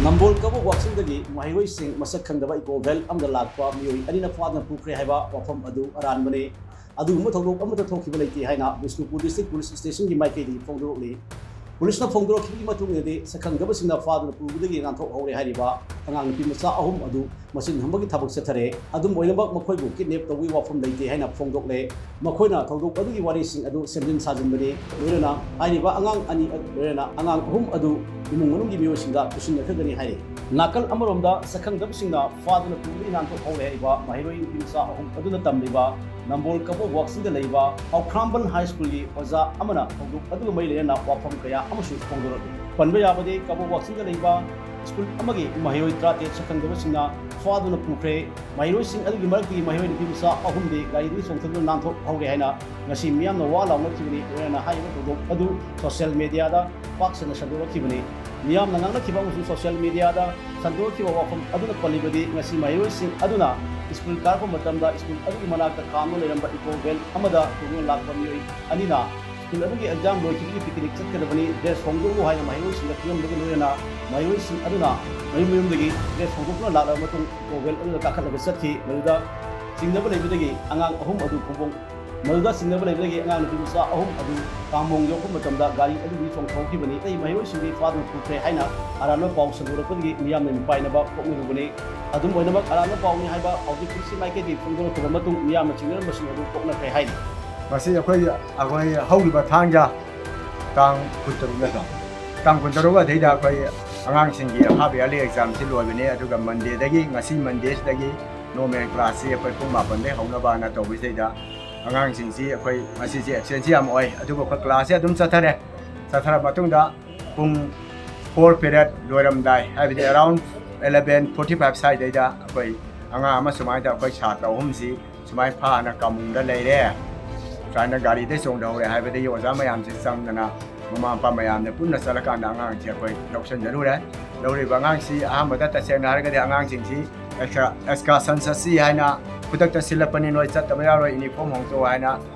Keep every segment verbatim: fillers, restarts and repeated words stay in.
ꯅꯝꯕꯣꯜ ꯀꯕꯣꯛ ꯋꯥꯛꯆꯤꯡꯗꯒꯤ ꯃꯍꯩꯔꯣꯏꯁꯤꯡ ꯃꯁꯛ ꯈꯪꯗꯕ ꯏꯀꯣ ꯚꯦꯟ ꯑꯃꯗ ꯂꯥꯛꯄ ꯃꯤꯑꯣꯏ ꯑꯅꯤꯅ ꯐꯥꯗꯨꯅ ꯄꯨꯈ꯭ꯔꯦ ꯍꯥꯏꯕ ꯋꯥꯐꯝ ꯑꯗꯨ ꯑꯔꯥꯟꯕꯅꯤ꯫ ꯑꯗꯨꯒꯨꯝꯕ ꯊꯧꯗꯣꯛ ꯑꯃꯠꯇ ꯊꯣꯛꯈꯤꯕ ꯂꯩꯇꯦ ꯍꯥꯏꯅ ꯕꯤꯁꯅꯨꯄꯨꯔ ꯗꯤꯁꯇ꯭ꯔꯤꯛ ꯄꯨꯂꯤꯁ ꯁ꯭ꯇꯦꯁꯟꯒꯤ ꯃꯥꯏꯀꯩꯗꯒꯤ ꯐꯣꯡꯗꯣꯔꯛꯂꯤ꯫ ꯄꯨꯂꯤꯁꯅ ꯐꯣꯡꯗꯣꯔꯛꯈꯤꯕꯒꯤ ꯃꯇꯨꯡ ꯏꯟꯅꯗꯤ, ꯁꯛꯈꯪꯗꯕꯁꯤꯡꯅ ꯐꯥꯗꯨꯅ ꯄꯨꯕꯗꯒꯤ ꯅꯥꯟꯊꯣꯛꯍꯧꯔꯦ ꯍꯥꯏꯔꯤꯕ ꯑꯉꯥꯡ ꯅꯨꯄꯤ ꯃꯆꯥ ꯑꯍꯨꯝ ꯑꯗꯨ ꯃꯆꯤꯟ ꯍꯨꯝꯕꯒꯤ ꯊꯕꯛ ꯆꯠꯊꯔꯦ꯫ ꯑꯗꯨꯝ ꯑꯣꯏꯅꯃꯛ, ꯃꯈꯣꯏꯕꯨ ꯀꯤꯗꯅꯦꯞ ꯇꯧꯕꯒꯤ ꯋꯥꯐꯝ ꯂꯩꯇꯦ ꯍꯥꯏꯅ ꯐꯣꯡꯗꯣꯛꯂꯦ꯫ ꯃꯈꯣꯏꯅ ꯊꯧꯗꯣꯛ ꯑꯗꯨꯒꯤ ꯋꯥꯔꯤꯁꯤꯡ ꯑꯗꯨ ꯁꯦꯝꯖꯤꯟ ꯁꯥꯖꯤꯟꯕꯅꯤ꯫ ꯂꯣꯏꯅꯅ ꯍꯥꯏꯔꯤꯕ ꯑꯉꯥꯡ ꯑꯅꯤ, ꯂꯣꯏꯅꯅ ꯑꯉꯥꯡ ꯑꯍꯨꯝ ꯑꯗꯨ ꯏꯃꯨꯡ ꯃꯅꯨꯡꯒꯤ ꯃꯤꯑꯣꯏꯁꯤꯡꯗ ꯄꯤꯁꯤꯟꯅꯈ꯭ꯔꯒꯅꯤ ꯍꯥꯏꯔꯤ꯫ ꯅꯥꯀꯜ ꯑꯃꯔꯣꯝꯗ, ꯁꯛꯈꯪꯗꯕꯁꯤꯡꯅ ꯐꯥꯗꯨꯅ ꯄꯨꯕꯗꯒꯤ ꯅꯥꯟꯊꯣꯛꯍꯧꯔꯦ ꯍꯥꯏꯔꯤꯕ ꯃꯍꯩꯔꯣꯏ ꯅꯨꯄꯤ ꯃꯆꯥ ꯑꯍꯨꯝ ꯑꯗꯨꯅ ꯇꯝꯂꯤꯕ ꯅꯝꯕꯣꯜ ꯀꯕꯣꯛ ꯋꯥꯛꯆꯤꯡꯗ ꯂꯩꯕ ꯍꯥꯎꯈ꯭ꯔꯥꯝꯕꯟ ꯍꯥꯏ ꯁ꯭ꯀꯨꯜꯒꯤ ꯑꯣꯖꯥ ꯑꯃꯅ ꯊꯧꯗꯣꯛ ꯑꯗꯨꯒ ꯃꯔꯤ ꯂꯩꯅꯅ ꯋꯥꯐꯝ ꯀꯌꯥ ꯑꯃꯁꯨ ꯐꯣꯡꯗꯣꯔꯛꯂꯤ꯫ ꯄꯟꯕ ꯌꯥꯕꯗꯤ, ꯀꯕꯣꯛ ꯋꯥꯛꯆꯤꯡꯗ ꯂꯩꯕ ꯁ꯭ꯀꯨꯜ ꯑꯃꯒꯤ ꯃꯍꯩꯔꯣꯏ ꯇꯔꯥꯇꯔꯦꯠ ꯁꯛꯈꯪꯗꯕꯁꯤꯡꯅ ꯐꯥꯗꯨꯅ ꯄꯨꯈ꯭ꯔꯦ꯫ ꯃꯍꯩꯔꯣꯏꯁꯤꯡ ꯑꯗꯨꯒꯤ ꯃꯔꯛꯇꯒꯤ ꯃꯍꯩꯔꯣꯏ ꯅꯨꯄꯤ ꯃꯆꯥ ꯑꯍꯨꯝꯗꯤ ꯒꯥꯔꯤꯗꯒꯤ ꯆꯣꯡꯊꯗꯨꯅ ꯅꯥꯟꯊꯣꯛꯍꯧꯔꯦ ꯍꯥꯏꯅ ꯉꯁꯤ ꯃꯤꯌꯥꯝꯅ ꯋꯥ ꯂꯥꯎꯅꯈꯤꯕꯅꯤ꯫ ꯂꯣꯏꯅꯅ ꯍꯥꯏꯔꯤꯕ ꯊꯧꯗꯣꯛ ꯑꯗꯨ ꯁꯣꯁꯤꯌꯦꯜ ꯃꯦꯗꯤꯌꯥꯗ ꯄꯥꯛ ꯁꯟꯅ ꯁꯟꯗꯣꯔꯛꯈꯤꯕꯅꯤ꯫ ꯃꯤꯌꯥꯝꯅ ꯉꯥꯡꯅꯈꯤꯕ ꯑꯃꯁꯨꯡ ꯁꯣꯁꯤꯌꯦꯜ ꯃꯦꯗꯤꯌꯥꯗ ꯁꯟꯗꯣꯔꯛꯈꯤꯕ ꯋꯥꯐꯝ ꯑꯗꯨꯅ ꯄꯜꯂꯤꯕꯗꯤ, ꯉꯁꯤ ꯃꯍꯩꯔꯣꯏꯁꯤꯡ ꯑꯗꯨꯅ ꯁ꯭ꯀꯨꯜ ꯀꯥꯔꯛꯄ ꯃꯇꯝꯗ ꯁ꯭ꯀꯨꯜ ꯑꯗꯨꯒꯤ ꯃꯅꯥꯛꯇ ꯈꯥꯝꯗꯨꯅ ꯂꯩꯔꯝꯕ ꯏꯀꯣ ꯚꯦꯟ ꯑꯃꯗ ꯇꯣꯡꯗꯨꯅ ꯂꯥꯛꯄ ꯃꯤꯑꯣꯏ ꯑꯅꯤꯅ ꯁ꯭ꯀꯨꯜ ꯑꯗꯨꯒꯤ ꯑꯦꯛꯖꯥꯝ ꯂꯣꯏꯈꯤꯕꯒꯤ ꯄꯤꯛꯅꯤꯛ ꯆꯠꯀꯗꯕꯅꯤ, ꯗ꯭ꯔꯦꯁ ꯍꯣꯡꯗꯣꯛꯎ ꯍꯥꯏꯅ ꯃꯍꯩꯔꯣꯏꯁꯤꯡꯗ ꯄꯤꯔꯝꯕꯒ ꯂꯣꯏꯅꯅ ꯃꯍꯩꯔꯣꯏꯁꯤꯡ ꯑꯗꯨꯅ ꯃꯌꯨꯝ ꯃꯌꯨꯝꯗꯒꯤ ꯗ꯭ꯔꯦꯁ ꯍꯣꯡꯗꯣꯛꯇꯨꯅ ꯂꯥꯛꯂꯕ ꯃꯇꯨꯡ ꯏꯀꯣ ꯚꯦꯟ ꯑꯗꯨꯗ ꯀꯥꯈꯠꯂꯒ ꯆꯠꯈꯤ꯫ ꯃꯗꯨꯗ ꯆꯤꯡꯅꯕ ꯂꯩꯕꯗꯒꯤ ꯑꯉꯥꯡ ꯑꯍꯨꯝ ꯑꯗꯨ ꯈꯣꯡꯕꯣꯡ ꯃꯗꯨꯗ ꯆꯤꯡꯅꯕ ꯂꯩꯕꯗꯒꯤ ꯑꯉꯥꯡ ꯅꯨꯄꯤ ꯃꯆꯥ ꯑꯍꯨꯝ ꯑꯗꯨ ꯀꯥꯡꯃꯣꯡ ꯌꯧꯔꯛꯄ ꯃꯇꯝꯗ ꯒꯥꯔꯤ ꯑꯗꯨꯗꯤ ꯆꯣꯡꯊꯣꯛꯈꯤꯕꯅꯤ꯫ ꯑꯇꯩ ꯃꯍꯩꯔꯣꯏꯁꯤꯡꯗꯤ ꯐꯥꯗꯨꯅ ꯄꯨꯈ꯭ꯔꯦ ꯍꯥꯏꯅ ꯑꯔꯥꯟꯕ ꯄꯥꯎ ꯁꯟꯗꯣꯔꯛꯄꯗꯒꯤ ꯃꯤꯌꯥꯝꯅ ꯃꯤꯄꯥꯏꯅꯕ ꯄꯣꯛꯅꯔꯨꯕꯅꯤ꯫ ꯑꯗꯨꯝ ꯑꯣꯏꯅꯃꯛ, ꯑꯔꯥꯟꯕ ꯄꯥꯎꯅꯤ ꯍꯥꯏꯕ ꯍꯧꯖꯤꯛ ꯄꯨꯂꯤꯁꯀꯤ ꯃꯥꯏꯀꯩꯗꯒꯤ ꯐꯣꯡꯗꯣꯔꯛꯈꯤꯕ ꯃꯇꯨꯡ ꯃꯤꯌꯥꯝꯅ ꯆꯤꯡꯅꯔꯝꯕꯁꯤꯡ ꯑꯗꯨ ꯀꯣꯛꯅꯈ꯭ꯔꯦ ꯍꯥꯏꯔꯤ꯫ ꯃꯁꯤ ꯑꯩꯈꯣꯏ, ꯑꯩꯈꯣꯏ ꯍꯧꯈꯤꯕ ꯊꯥꯡꯖ ꯇꯥꯡ ꯀꯨꯟꯇꯔꯨꯛ ꯅꯠꯇ꯭ꯔꯣ? ꯇꯥꯡ ꯀꯨꯟꯇꯔꯨꯛ ꯑꯗꯩꯗ ꯑꯩꯈꯣꯏ ꯑꯉꯥꯡꯁꯤꯡꯒꯤ half yearly examꯁꯤ ꯂꯣꯏꯕꯅꯦ, ꯑꯗꯨꯒ Mondayꯗꯒꯤ, ꯉꯁꯤ Mondayꯁꯤꯗꯒꯤ normal classꯁꯤ ꯑꯩꯈꯣꯏ ꯄꯨꯡ ꯃꯥꯄꯟꯗꯩ ꯍꯧꯅꯕꯅ ꯇꯧꯕꯁꯤꯗꯩꯗ ꯑꯉꯥꯡꯁꯤꯡꯁꯤ ꯑꯩꯈꯣꯏ ꯉꯁꯤꯁꯦ absentꯁꯤ ꯌꯥꯝ ꯑꯣꯏ꯫ ꯑꯗꯨꯕꯨ ꯑꯩꯈꯣꯏ classꯁꯦ ꯑꯗꯨꯝ ꯆꯠꯊꯔꯦ꯫ ꯆꯠꯊꯔ ꯃꯇꯨꯡꯗ ꯄꯨꯡ four period ꯂꯣꯏꯔꯝꯗꯥꯏ, ꯍꯥꯏꯕꯗꯤ around eleven forty five ꯁ꯭ꯋꯥꯏꯗꯩꯗ ꯑꯩꯈꯣꯏ ꯑꯉꯥꯡ ꯑꯃ ꯁꯨꯃꯥꯏꯅ ꯑꯩꯈꯣꯏ ꯁꯥꯇ꯭ꯔ ꯑꯍꯨꯝꯁꯤ ꯁꯨꯃꯥꯏꯅ ꯐꯥꯅ ꯀꯥꯃꯨꯡꯗ ꯂꯩꯔꯦ, ꯁꯨꯃꯥꯏꯅ ꯒꯥꯔꯤꯗꯩ ꯆꯣꯡꯊꯍꯧꯔꯦ ꯍꯥꯏꯕꯗꯒꯤ ꯑꯣꯖꯥ ꯃꯌꯥꯝꯁꯤ ꯆꯪꯗꯅ ꯃꯃꯥ ꯃꯄꯥ ꯃꯌꯥꯝꯅ ꯄꯨꯟꯅ ꯆꯠꯂꯀꯥꯟꯗ ꯑꯉꯥꯡꯁꯤ ꯑꯩꯈꯣꯏ ꯂꯧꯁꯤꯟꯖꯔꯨꯔꯦ꯫ ꯂꯧꯔꯤꯕ ꯑꯉꯥꯡꯁꯤ ꯑꯍꯥꯟꯕꯗ ꯇꯁꯦꯡꯅ ꯍꯥꯏꯔꯒꯗꯤ ꯑꯉꯥꯡꯁꯤꯡꯁꯤ excursion ꯆꯠꯁꯤ ꯍꯥꯏꯅ ꯈꯨꯗꯛꯇ ꯁꯤꯜꯂꯛꯄꯅꯤ, ꯅꯣꯏ ꯆꯠꯇꯕ ꯌꯥꯔꯣꯏ, uniform ꯍꯣꯡꯗꯣꯛꯑꯣ ꯍꯥꯏꯅ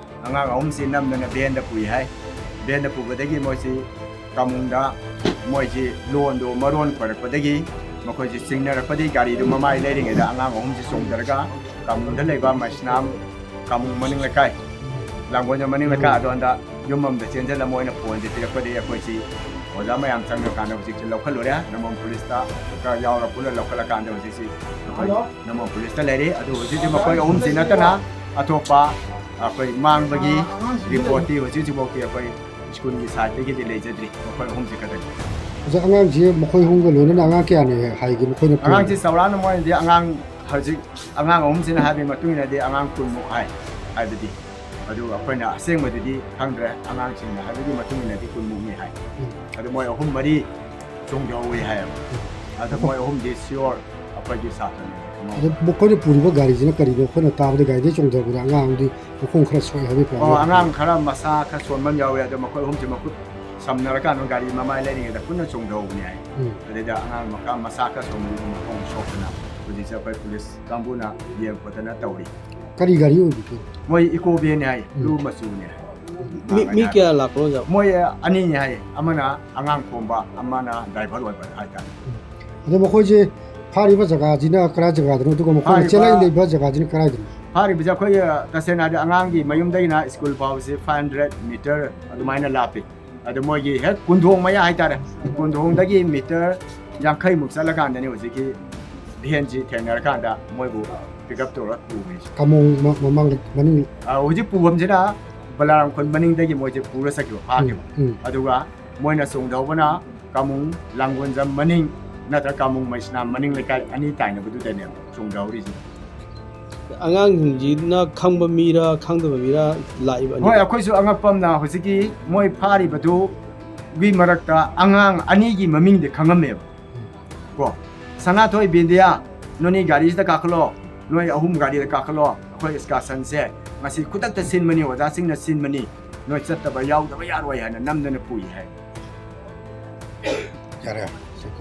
ꯑꯉꯥꯡ ꯑꯍꯨꯝꯁꯤ ꯅꯝꯗꯅ vanꯗ ꯄꯨꯏ ꯍꯥꯏ꯫ Vanꯗ ꯄꯨꯕꯗꯒꯤ ꯃꯣꯏꯁꯤ ꯀꯥꯃꯨꯡꯗ ꯃꯣꯏꯁꯤ ꯂꯣꯟꯗꯣ ꯃꯔꯣꯟ ꯈꯣꯏꯔꯛꯄꯗꯒꯤ ꯃꯈꯣꯏꯁꯤ ꯆꯤꯡꯅꯔꯛꯄꯗꯒꯤ ꯒꯥꯔꯤꯗꯨ ꯃꯃꯥꯏ ꯂꯩꯔꯤꯉꯩꯗ ꯑꯉꯥꯡ ꯑꯍꯨꯝꯁꯤ ꯆꯣꯡꯊꯔꯒ ꯀꯥꯃꯨꯡꯗ ꯂꯩꯕ ꯃꯩꯁꯅꯥꯝ ꯀꯥꯃꯨꯡ ꯃꯅꯤꯡ ꯂꯩꯀꯥꯏ, ꯂꯥꯡꯒꯣꯜꯗ ꯃꯅꯤꯡ ꯂꯩꯀꯥꯏ ꯎꯝ꯫ ꯑꯗꯣꯝꯗ ꯌꯨꯝ ꯑꯃꯗ ꯆꯦꯟꯁꯤꯜꯂ ꯃꯣꯏꯅ ꯐꯣꯟꯁꯦ ꯄꯤꯔꯛꯄꯗꯒꯤ ꯑꯩꯈꯣꯏꯁꯤ ꯑꯣꯖꯥ ꯃꯌꯥꯝ ꯆꯪꯉꯀꯥꯟꯗ ꯍꯧꯖꯤꯛꯁꯤ ꯂꯧꯈꯠꯂꯨꯔꯦ꯫ ꯅꯝꯕꯣꯜ ꯄꯨꯂꯤꯁꯇ ꯌꯥꯎꯔ ꯄꯨꯂꯞ ꯂꯧꯈꯠꯂꯀꯥꯟꯗ ꯍꯧꯖꯤꯛꯁꯤ ꯑꯩꯈꯣꯏ ꯍꯜꯂꯣ꯫ ꯅꯝꯕꯣꯜ ꯄꯨꯂꯤꯁꯇ ꯂꯩꯔꯤ꯫ ꯑꯗꯨ ꯍꯧꯖꯤꯛꯇꯤ ꯃꯈꯣꯏ ꯑꯍꯨꯝꯁꯤ ꯅꯠꯇꯅ ꯑꯇꯣꯞꯄ ꯑꯩꯈꯣꯏ ꯃꯥꯡꯕꯒꯤ ꯔꯤꯄꯣꯔꯠꯇꯤ ꯍꯧꯖꯤꯛ ꯍꯧꯖꯤꯛꯐꯥꯎꯗꯤ ꯑꯩꯈꯣꯏ ꯁ꯭ꯀꯨꯜꯒꯤ ꯁꯥꯏꯠꯇꯒꯤꯗꯤ ꯂꯩꯖꯗ꯭ꯔꯤ꯫ ꯃꯈꯣꯏ ꯑꯍꯨꯝꯁꯤ ꯈꯛꯇꯅꯤ꯫ ꯑꯣꯖꯥ, ꯑꯉꯥꯡꯁꯤ ꯃꯈꯣꯏ ꯑꯍꯨꯝꯒ ꯂꯣꯏꯅꯅ ꯑꯉꯥꯡ ꯀꯌꯥꯅꯤ ꯍꯥꯏꯒꯦ ꯃꯈꯣꯏꯅ ꯄꯨꯔꯤꯕ? ꯑꯉꯥꯡꯁꯤ ꯆꯥꯎꯔꯥꯛꯅ ꯃꯣꯏꯅꯗꯤ ꯑꯉꯥꯡ ꯍꯧꯖꯤꯛ ꯑꯉꯥꯡ ꯑꯍꯨꯝꯁꯤꯅ ꯍꯥꯏꯕꯒꯤ ꯃꯇꯨꯡ ꯏꯟꯅꯗꯤ ꯑꯉꯥꯡ ꯀꯨꯟꯃꯨꯛ ꯍꯥꯏ, ꯍꯥꯏꯕꯗꯤ ꯑꯗꯨ ꯑꯩꯈꯣꯏꯅ ꯑꯁꯦꯡꯕꯗꯨꯗꯤ ꯈꯪꯗ꯭ꯔꯦ꯫ ꯑꯉꯥꯡꯁꯤꯡꯅ ꯍꯥꯏꯕꯒꯤ ꯃꯇꯨꯡ ꯏꯟꯅꯗꯤ ꯀꯨꯟꯃꯨꯛꯅꯤ ꯍꯥꯏ꯫ ꯎꯝ꯫ ꯑꯗꯨ ꯃꯣꯏ ꯑꯍꯨꯝ ꯃꯔꯤ ꯆꯣꯡꯊꯍꯧꯋꯤ ꯍꯥꯏꯌꯦꯕ꯫ ꯑꯗꯨ ꯃꯣꯏ ꯑꯍꯨꯝꯗꯤ ꯁꯤꯌꯣꯔ ꯑꯩꯈꯣꯏꯒꯤ ꯁꯥꯇ꯭ꯔꯅꯤ꯫ ꯑꯗꯣ ꯃꯈꯣꯏꯅ ꯄꯨꯔꯤꯕ ꯒꯥꯔꯤꯁꯤꯅ ꯀꯔꯤꯅꯣ? ꯑꯩꯈꯣꯏꯅ ꯇꯥꯕꯗ ꯒꯥꯔꯤꯗꯒꯤ ꯆꯣꯡꯊꯔꯛꯄꯗ ꯑꯉꯥꯡ ꯑꯃꯗꯤ ꯃꯈꯣꯡ ꯈꯔ ꯁꯣꯛꯑꯦ ꯍꯥꯏꯕꯒꯤ ꯄꯥꯎ ꯑꯣ, ꯑꯃ꯫ ꯑꯉꯥꯡ ꯈꯔ ꯃꯁꯥ ꯈꯔ ꯁꯣꯟꯕ ꯑꯃ ꯌꯥꯎꯋꯦ꯫ ꯑꯗꯣ ꯃꯈꯣꯏ ꯑꯍꯨꯝꯁꯤ ꯃꯈꯨꯠ ꯁꯝꯅꯔꯀꯥꯟꯗ ꯒꯥꯔꯤ ꯃꯃꯥꯏ ꯂꯩꯔꯤꯉꯩꯗ ꯄꯨꯟꯅ ꯆꯣꯡꯊꯍꯧꯕꯅꯤ ꯍꯥꯏ꯫ ꯎꯝ꯫ ꯑꯗꯩꯗ ꯑꯉꯥꯡ ꯃꯈꯥ ꯃꯁꯥ ꯈꯔ ꯁꯣꯟꯕꯗꯨ ꯃꯈꯣꯡ ꯁꯣꯛꯇꯅ ꯍꯧꯖꯤꯛꯁꯦ ꯑꯩꯈꯣꯏ ꯄꯨꯂꯤꯁ ꯀꯥꯡꯕꯨꯅ ꯌꯦꯡ ꯈꯣꯠꯇꯅ ꯇꯧꯔꯤ꯫ ꯀꯔꯤ ꯒꯥꯔꯤ ꯑꯣꯏꯕꯤꯒꯦ? ꯃꯣꯏ ꯏꯀꯣ ꯚꯦꯟꯅꯤ ꯍꯥꯏ, ꯎꯝ꯫ ꯕ꯭ꯂꯨ ꯃꯆꯨꯅꯤ ꯍꯥꯏ꯫ ꯃꯤ, ꯃꯤ ꯀꯌꯥ ꯂꯥꯛꯄꯅꯣ, ꯑꯣꯖꯥ? ꯃꯣꯏ ꯑꯅꯤꯅꯤ ꯍꯥꯏ, ꯑꯃꯅ ꯑꯉꯥꯡ ꯈꯣꯝꯕ, ꯑꯃꯅ ꯗ꯭ꯔꯥꯏꯚꯔ ꯑꯣꯏꯕ ꯍꯥꯏꯇꯥꯔꯦ꯫ ꯎꯝ꯫ ꯑꯗꯣ ꯃꯈꯣꯏꯁꯦ ꯐꯥꯔꯤꯕ ꯖꯒꯥꯁꯤꯅ ꯀꯔꯥꯏ ꯖꯒꯥꯗꯅꯣ? ꯑꯗꯨꯒ ꯃꯈꯣꯏꯅ ꯐꯥꯔꯤꯕ ꯆꯦꯜꯂꯛꯏ ꯂꯩꯕ ꯖꯒꯥꯁꯤꯅ ꯀꯔꯥꯏꯗꯅꯣ? ꯐꯥꯔꯤꯕꯁꯦ ꯑꯩꯈꯣꯏ, ꯇꯁꯦꯡꯅ ꯍꯥꯏꯔꯗꯤ, ꯑꯉꯥꯡꯒꯤ ꯃꯌꯨꯝꯗꯒꯤꯅ ꯁ꯭ꯀꯨꯜ ꯐꯥꯎꯕꯁꯤ five hundred meter ꯑꯗꯨꯃꯥꯏꯅ ꯂꯥꯞꯄꯤ꯫ ꯑꯗꯨ ꯃꯣꯏꯒꯤ ꯍꯦꯛ ꯀꯣꯟꯊꯣꯡ ꯃꯌꯥ ꯍꯥꯏꯇꯥꯔꯦ, ꯀꯣꯟꯊꯣꯡꯗꯒꯤ ꯃꯤꯇꯔ ꯌꯥꯡꯈꯩꯃꯨꯛ ꯆꯠꯂꯀꯥꯟꯗꯅꯤ ꯍꯧꯖꯤꯛꯀꯤ ꯚꯦꯟꯁꯤ ꯊꯦꯡꯅꯔꯀꯥꯟꯗ ꯃꯣꯏꯕꯨ ꯄꯤꯛ ꯑꯞ ꯇꯧꯔ ꯄꯨꯕꯩꯁꯦ꯫ ꯀꯥꯃꯣꯡ ꯃ-, ꯃꯃꯥꯡꯗ, ꯃꯅꯨꯡ ꯑ, ꯍꯧꯖꯤꯛ ꯄꯨꯐꯝꯁꯤꯅ ꯕꯂꯥꯔꯥꯝ ꯈꯨꯟ ꯃꯅꯤꯡꯗꯒꯤ ꯃꯣꯏꯁꯦ ꯄꯨꯔ ꯆꯠꯈꯤꯕ, ꯐꯥꯈꯤꯕ꯫ ꯎꯝ, ꯎꯝ꯫ ꯑꯗꯨꯒ ꯃꯣꯏꯅ ꯆꯣꯡꯊꯍꯧꯕꯅ ꯀꯥꯃꯨꯡ ꯂꯥꯡꯒꯣꯟꯖꯝ ꯃꯅꯤꯡ ꯅꯠꯇ꯭ꯔꯒ ꯀꯥꯃꯨꯡ ꯃꯩꯁꯅꯥꯝ ꯃꯅꯤꯡ ꯂꯩꯀꯥꯏ ꯑꯅꯤ ꯇꯥꯏꯅꯕꯗꯨꯗꯅꯦꯕ ꯆꯣꯡꯊꯍꯧꯔꯤꯁꯦ꯫ ꯑꯉꯥꯡꯁꯤꯡꯁꯤꯅ ꯈꯪꯕ ꯃꯤꯔ ꯈꯪꯗꯕ ꯃꯤꯔ ꯂꯥꯛꯏꯕ ꯑꯅꯤꯗꯣ? ꯍꯣꯏ, ꯑꯩꯈꯣꯏꯁꯨ ꯑꯉꯛꯄ ꯑꯃꯅ ꯍꯧꯖꯤꯛꯀꯤ ꯃꯣꯏ ꯐꯥꯔꯤꯕꯗꯨꯒꯤ ꯃꯔꯛꯇ ꯑꯉꯥꯡ ꯑꯅꯤꯒꯤ ꯃꯃꯤꯡꯗꯤ ꯈꯪꯉꯝꯃꯦꯕ꯫ ꯀꯣ, "ꯁꯅꯥꯊꯣꯏ, ꯕꯤꯟꯗꯤꯌꯥ, ꯅꯣꯏꯅꯤ ꯒꯥꯔꯤꯁꯤꯗ ꯀꯥꯈꯠꯂꯣ, ꯅꯣꯏ ꯑꯍꯨꯝ ꯒꯥꯔꯤꯗ ꯀꯥꯈꯠꯂꯣ, ꯑꯩꯈꯣꯏ excursionꯁꯦ ꯉꯁꯤ ꯈꯨꯗꯛꯇ ꯁꯤꯟꯕꯅꯤ, ꯑꯣꯖꯥꯁꯤꯡꯅ ꯁꯤꯟꯕꯅꯤ, ꯅꯣꯏ ꯆꯠꯇꯕ ꯌꯥꯎꯗꯕ ꯌꯥꯔꯣꯏ" ꯍꯥꯏꯅ ꯅꯝꯗꯅ ꯄꯨꯏ ꯍꯥꯏ꯫ ꯌꯥꯔꯦ꯫